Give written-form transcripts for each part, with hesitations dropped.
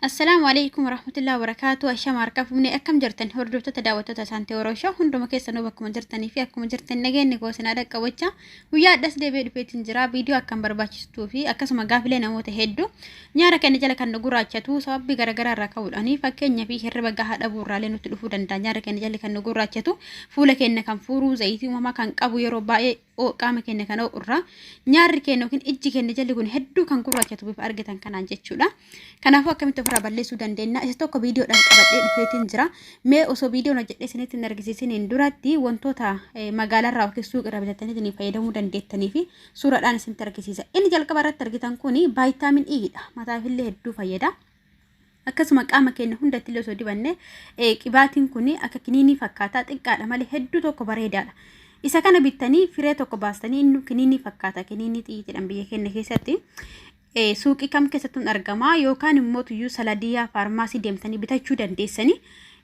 Assalaamu alaikum warahmatullahi wabarakatuh. Ashama harka fuunee akkam jirtan hordoftoota daawwattoota Saantee Orooshaa hunduma keessanuu bakkuma jirtanii fi akkuma jirtan nageenyi koo sinaa dhaqqabachaa guyyaa addas deebi'ee dhufeetiin jira. Viidiyoo akkan barbaachistuu fi akkasuma gaafilee namoota hedduu nyaara keenya jala kan nu gurraachatu sababbii garaagaraa irraa ka'uudhaani fakkeenyaa fi hirriba gahaa dhabuu irraalee nutti dhufuu danda'a. Nyaara keenya jala kan nu gurraachatu fuula keenya kan fuuruu zayitii uumamaa kan qabu yeroo baay'ee qaama keenya kan ho'u irraa nyaarri keenya yookiin ijji keenya jalli kun hedduu kan gurraachatu bifa argitan kanaan jechuudha. Kanaafuu akkamitti ofirraa balleessuu dandeenya? Isa tokko viidiyoodhaan qabadhee dhufeetiin jira. Mee osoo viidiyoon hojjedhee isinitti hin argisiisiniin duratti wantoota magaalaarraa yookiin suuqirraa bitattanii fayyadamuu dandeettanii fi suuraadhaan isinitti argisiisa. Inni jalqaba irratti argitan kun vitamin E dha. Mataafillee hedduu fayyada. Akkasuma qaama keenya hundatti illee osoo dibanne qibaatiin kun akka kiniinii fakkaataa xiqqaadha malee hedduu tokko bareedaadha. Isa kana bittanii firee tokko baastanii inni kiniinii fakkaata. Kiniinii xiyyi jedhan biyya keenya keessatti. Suuqii kam keessattuu argama yookaan immoo tuyyuu saladiyaa faarmaasii deemtanii bitachuu dandeessanii.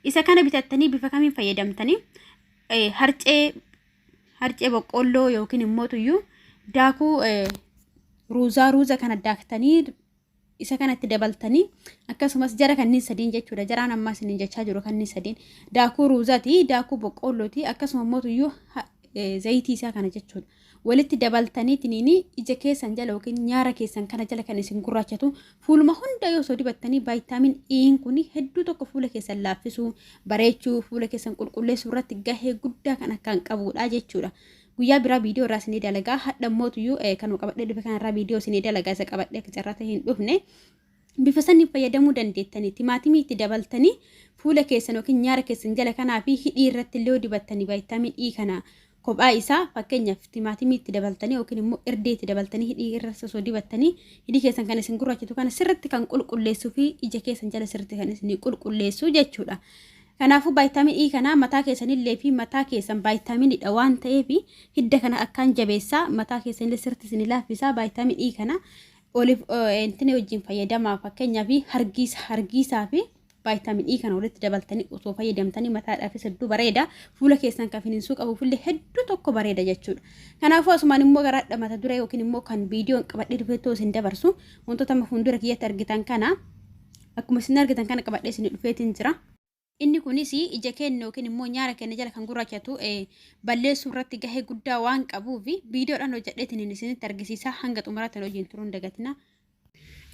Isa kana bitattanii bifa kamiin fayyadamtanii harcee boqqoolloo yookiin immoo tuyyuu daakuu ruuza kana daaktanii isa kanatti dabaltanii akkasumas jara kanneen sadiin jechuudha. Jaraan ammaa isiniin jechaa jiru kanneen sadiin daakuu ruuzaati, daakuu boqqoollooti, akkasuma immoo tuyyuu zayitii isaa kana jechuudha. Walitti dabaltanii tiniini ija keessan jala yookiin nyaara keessan kana jala kan isin gurraachatu fuuluma hunda yoo osoo dibattanii vitamin E'n kun hedduu tokko fuula keessan laaffisuu, bareechuu, fuula keessan qulqulleessuu irratti gahee guddaa kan akkaan qabudha jechuudha. Guyyaa biraa viidiyoo irraa isinii dalagaa hadha mootuyyuu kanuma qabadhee dhufe kanarraa viidiyoo isinii dalagaa isa qabadhee akka carraa ta'e hin dhufne. Bifa saniin fayyadamuu dandeettanii timaatimii itti dabaltanii fuula keessan yookiin nyaara keessan jala kanaa fi hidhii irratti illee dibattanii vitamin E kana kophaa isaa fakkeenyaaf timaatimii itti dabaltanii yookiin immoo irdee itti dabaltanii hidhii irra osoo dibattanii hidhii keessan kan isin gurraachatu kana sirriitti kan qulqulleessuu fi ija keessan jala sirriitti kan isin qulqulleessu jechuudha. Kanaafuu vitamin E kana mataa keessanillee fi mataa keessan vitaminidha waan ta'eef hidda kana akkaan jabeessaa mataa keessanillee sirriitti isin laaffisaa vitamin E kana oliif intini wajjin fayyadamaa fakkeenyaaf hargiisaa fi vitamin E kana walitti dabaltanii osoo fayyadamtanii mataadhaafis hedduu bareeda. Fuula keessan kan finiinsuu qabuufillee hedduu tokko bareeda jechuudha. Kanaafuu asumaan immoo garaadha mata duree yookiin immoo kan viidiyoon qabadhee dhufeettoo isin dabarsu wantoota amma fuuldura kiyyatti argitan kana akkuma isin argitan kana qabadhee isin dhufeetiin jira. Inni kunis ija keenya yookiin immoo nyaara keenya jala kan gurraachatu balleessuu irratti gahee guddaa waan qabuuf viidiyoodhaan hojjedheetiin isinitti argisiisa hanga xumuraatti hojiin turuun dagatina.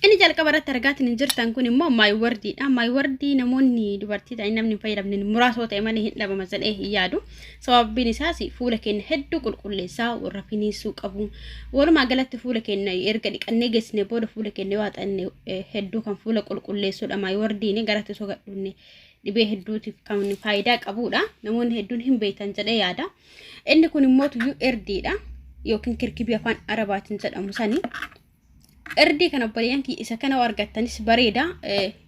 Inni jalqaba irratti argaatiin jirtan kun immoo maayiwardiidha. Maayii namoonni dubartii ta'an namni hin fayyadamne muraasoo ta'e malee hin dhabama jedhee hin yaadu. Sababbiin isaas fuula keenya hedduu qulqulleessaa warra finiinsuu qabu. Walumaa galatti fuula keenya erga dhiqannee geessine booda fuula keenya yoo haxanne hedduu kan fuula qulqulleessuudha. Maayiwardiin garatti osoo gadhuunne dhibee hedduutiif kan faayidaa qabudha. Namoonni hedduun hin beektan jedhee yaada. Inni kun immoo tuyyuu erdiidha yookiin kirkibii afaan arabaatiin jedhamu sani. Irdii kana obboleeyyan kiyya isa kana argattanis bareeda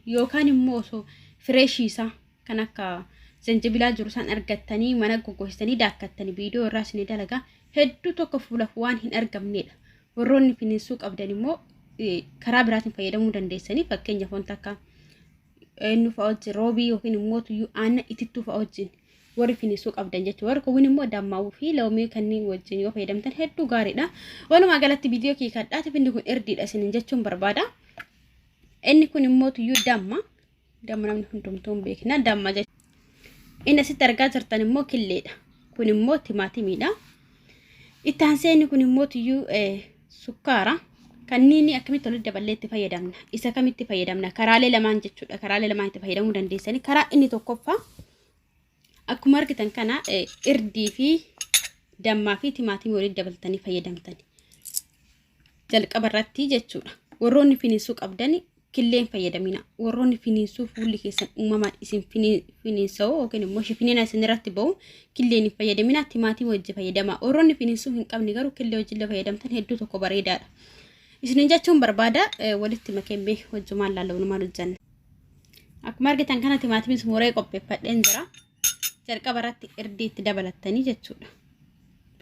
yookaan immoo osoo fireeshii isaa kan akka zanjibilaa jiru san argattanii mana goggositanii daakkattanii viidiyoo irraa isinii dalagaa hedduu tokko fuulaaf waan hin argamnedha. Warroonni finiinsuu qabdan immoo karaa biraatiin fayyadamuu dandeessanii fakkeenyaaf wanta akka eenyu fa'a wajjin roobii yookiin immoo tuyyuu aannan itittuu fa'a wajjin warri finiinsuu qabdan jechuudha. Warri kuwwin immoo dammaa'uu fi loomii kanneen wajjin yoo fayyadamtan hedduu gaariidha. Walumaa galatti viidiyoo kee kadhaatiif inni kun irdiidha isiniin jechuun barbaada. Inni kun immoo tuyyuu damma. Damma namni hundumtuu hin beekna damma jechuudha. Inni asitti argaa jirtan immoo killeedha. Kun immoo timaatimiidha. Itti aansee inni kun immoo tuyyuu sukkaara. Kanneen akkamitti walitti daballee itti fayyadamna? Isa kamitti fayyadamna? Karaalee lamaan jechuudha. Karaalee lamaan itti fayyadamuu dandeessanii. Karaa inni tokkoffaa akkuma argitan kana irdii fi dammaa fi timaatimii walitti dabaltanii fayyadamtani. Jalqaba irratti jechuudha. Warroonni finiinsuu qabdan killeen fayyadamina. Warroonni finiinsuu fuulli keessan uumamaan isin finiinsa'u yookiin immoo finiina isin irratti ba'u killeen hin fayyadamina timaatimii wajji fayyadama. Warroonni finiinsuu hin qabne garuu killee wajjillee fayyadamtan hedduu tokko bareedaadha. Isinin jechuun barbaada walitti makee wajjumaan laala'uun maal hojjanna. Akkuma argitan kana timaatimiis muree qopheeffadheen jira. Jalqaba irratti irdii itti dabalattanii jechuudha.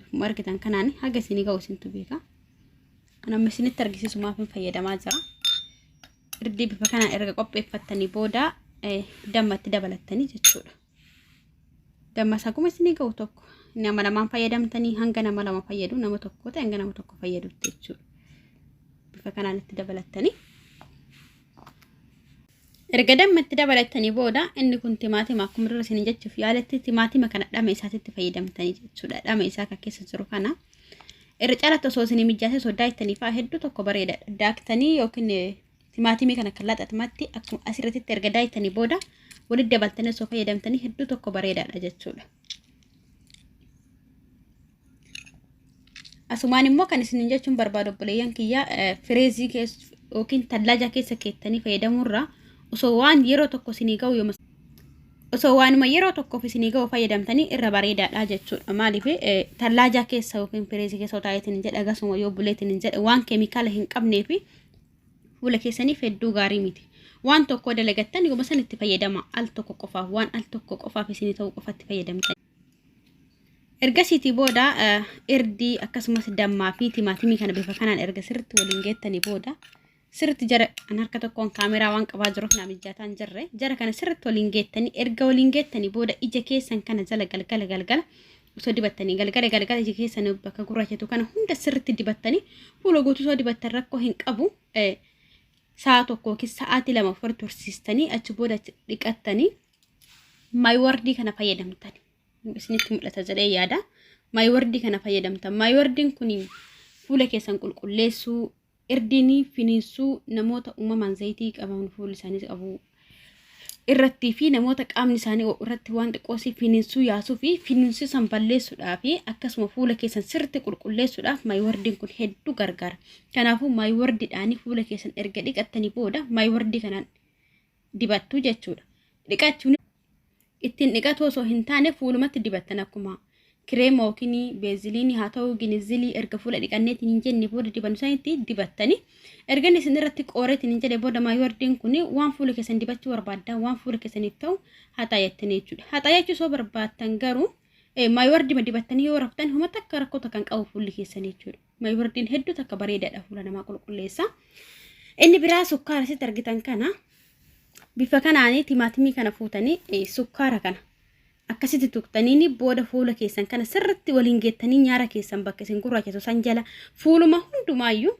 Akkuma argitan kanaan haga isinii ga'u isintu beeka. Kan amma isinitti argisiisumaaf hin fayyadamaa jira. Irdii bifa kanaan erga qopheeffattanii booda damma itti dabalattanii jechuudha. Damma isaa akkuma isinii ga'u tokko nama lamaan fayyadamtanii hanga nama lama fayyadu nama tokko ta'e hanga nama tokko fayyadutti jechuudha. Bifa kanaan itti dabalattanii. Erga damma itti dabalattanii booda inni kun timaatima akkuma dura isin jechuuf yaaletti timaatima kana dhama isaatitti fayyadamtanii jechuudha. Dhama isaa kan keessa jiru kana. Irra caalatti osoo isin mijaasee osoo daaktanii fa'aa hedduu tokko bareedaadha. Daaktanii yookiin timaatimii kana kan laxatamatti akkuma asirratti erga daaktanii booda walitti dabaltanii osoo fayyadamtanii hedduu tokko bareedaadha jechuudha. Asumaan immoo kan isin jechuun barbaadu obboleeyyan kiyya fireezii keessa yookiin tallaaja keessa keettanii fayyadamuurraa osoo waan yeroo tokko isinii ga'u yooma osoo waanuma yeroo tokkoof isinii ga'u fayyadamtanii irra bareedaadha jechuudha. Maaliif tallaajaa keessa yookiin fireezii keessa taa'eetiin hin jedhe akkasuma yoo buleetiin hin jedhe waan keemikaala hin qabnee fi fuula keessaniif hedduu gaarii miti. Waan tokko dalagattan yooma san itti fayyadama al tokko qofaaf waan al tokko qofaaf isinii ta'u qofatti fayyadamtan. Ergasiitii booda irdii akkasumas dammaa fi timaatimii kana bifa kanaan erga sirriitti waliin geettanii booda sirriitti jara an harka tokkoon kaameraa waan qabaa jiruuf naa mijaataa hin jirre jara kana sirriitti waliin geettanii erga waliin geettanii booda ija keessan kana jala galgala galgala osoo dibattanii galgala galgala ija keessan bakka gurraachatu kana hunda sirriitti dibattanii fuula guutuu osoo dibattan rakkoo hin qabu. Sa'a tokko yookiin sa'aatii 2 ofirra tursiistanii achi booda dhiqattanii maaywaardii kana fayyadamtani. Isinitti mul'ata jedhee yaada. Maaywaardii kana fayyadamtan. Maaywaardiin kun fuula keessan qulqulleessuu, irdiin finiinsuu namoota uumamaan zayitii qaban fuulli isaanii qabu irrattii fi namoota qaamni isaanii ho'u irratti waan xiqqoosii finiinsuu yaasuu fi finiinsuu san balleessuudhaa fi akkasuma fuula keessan sirriitti qulqulleessuudhaaf maaywardiin kun hedduu gargaara. Kanaafuu maaywardiidhaan fuula keessan erga dhiqattanii booda maayewardii kanaan dibattu jechuudha. Dhiqachuun ittiin dhiqatu osoo hin taane fuulumatti dibattan akkuma kireema yookiin beeziliinii haa ta'u ginizilii erga fuula dhiqanneetiin hin jenne booda dibannu sanitti dibattani. Erga inni isin irratti qooreetiin hin jedhe booda maayiwardiin kun waan fuula keessan dibachuu barbaaddan waan fuula keessaniif ta'u haxaayattanii jechuudha. Haxaayachuu osoo barbaaddan garuu maayiwardii dibattanii yoo raftan homa takka rakkoo takka hin qabu fuulli keessan jechuudha. Maayiwardiin hedduu takka bareedaadha fuula namaa qulqulleessa. Inni biraa sukkaara asitti argitan kana bifa kanaan timaatimii kana fuutanii sukkaara kana akkasitti tuqxaniini booda fuula keessan kana sirritti waliin geettanii nyaara keessan bakka isin gurraachatu san jala fuuluma hundumaayyuu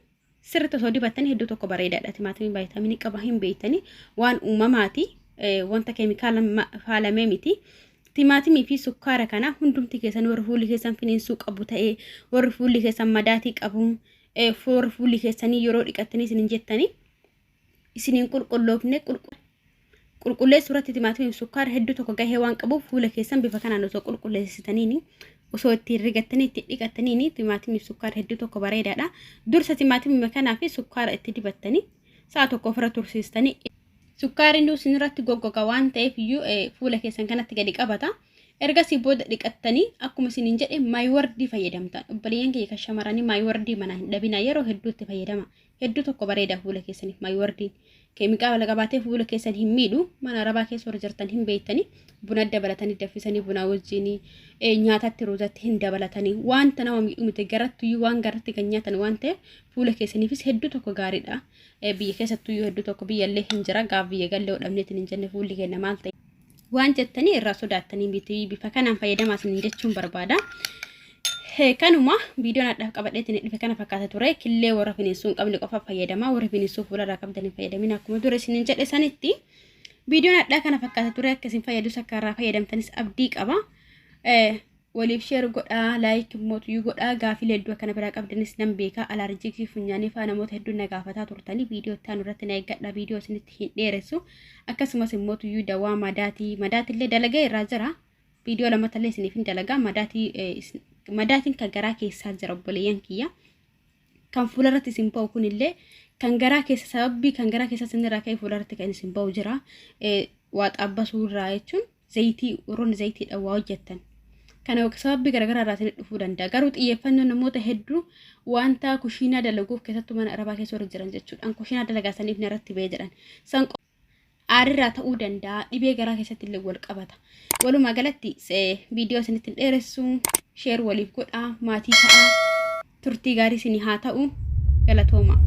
sirritti osoo dibattanii hedduu tokko bareedaadha. Timaatimiin vaayitaaminii qaba hin beektanii waan uumamaati wanta keemikaala faalamee miti. Timaatimii fi sukkaara kana hundumti keessan warri fuulli keessan finiinsuu qabu ta'ee warri fuulli keessan madaatii qabu warri fuulli keessanii yeroo dhiqattanii isin hin jettanii isiniin qulqulloofne qulqulleessuu irratti timaatimii fi sukkaara hedduu tokko gahee waan qabuuf fuula keessan bifa kanaan osoo qulqulleessitaniini osoo ittiin rigattanii ittiin dhiqattaniini timaatimii fi sukkaara hedduu tokko bareedaadha. Dursa timaatimii kanaa fi sukkaara itti dibattanii sa'a tokko ofirra tursiistanii sukkaarri iyyuu isinirratti goggoga waan ta'eef iyyuu fuula keessan kanatti gadi qabata. Ergasii booda dhiqattanii akkuma isiniin jedhe maayewardii fayyadamtan. Obboleeyyan kiyya kan shamarranii maayewardii manaa hin dhabinaa yeroo hedduu itti fayyadama. Hedduu tokko bareeda fuula keessaniif maayiwardiin. Keemikaala qabaatee fuula keessan hin miidhu. Mana arabaa keessa warra jirtan hin beektanii buna dabalatanii danfisanii buna wajjin nyaatatti ruuzatti hin dabalatanii wanta nama miidhu miti garattuyyuu waan garatti kan nyaatan waan ta'eef fuula keessaniifis hedduu tokko gaariidha. Biyya keessattuyyuu hedduu tokko biyyallee hin jira gaaf biyya gallee hodhamneetiin hin jenne fuulli keenya maal ta'e. Waan jettanii irraa sodaattanii miti bifa kanaan fayyadamaa isiniin jechuun barbaada. Kanuma viidiyoon hadhaaf qabadheetiin dhufe kana fakkaata ture. Killee warra finiinsuu hin qabne qofa fayyadamaa warra finiinsuu fuularraa qabdan hin fayyadamin akkuma dura isiniin jedhe sanitti. Viidiyoon hadhaa kana fakkaata ture akka isin fayyadus akka irraa fayyadamtanis abdii qaba. Waliif share godhaa like mootuyyuu godhaa gaafilee hedduu akkana biraa qabdanis nan beeka alaarjikii funyaanii fa'aa namoota hedduun na gaafataa turtanii viidiyoo itti aanu irratti na eeggadha viidiyoo isinitti hin dheeressu akkasumas immoo tuyyuu dawaa madaatii madaatillee dalagee irraa jira viidiyoo lammatallee isiniif hin dalagaa madaatii madaatiin kan garaa keessaa jira obboleeyyan kiyya kan fuularratti isin ba'u kunillee kan garaa keessa sababbii kan garaa keessa isinirraa ka'e fuularratti kan isin ba'u jira waa xaabbasuu irraa jechuun zayitii warroonni zayitiidhaan waa hojjettan. Kana sababbii garaagaraa irraa isin dhufuu danda'a. Garuu xiyyeeffannoon namoota hedduu wanta kushiinaa dalaguuf keessattuu mana arabaa keessa warra jiran jechuudhaan kushiinaa dalagaa saniif narratti ba'ee jedhan. San aarirraa ta'uu danda'a. Dhibee garaa keessatti illee wal qabata. Walumaa galatti viidiyoo isinitti hin dheeressu sheer waliif godhaa maatii ta'aa turtii gaarii isinii haa ta'u galatooma.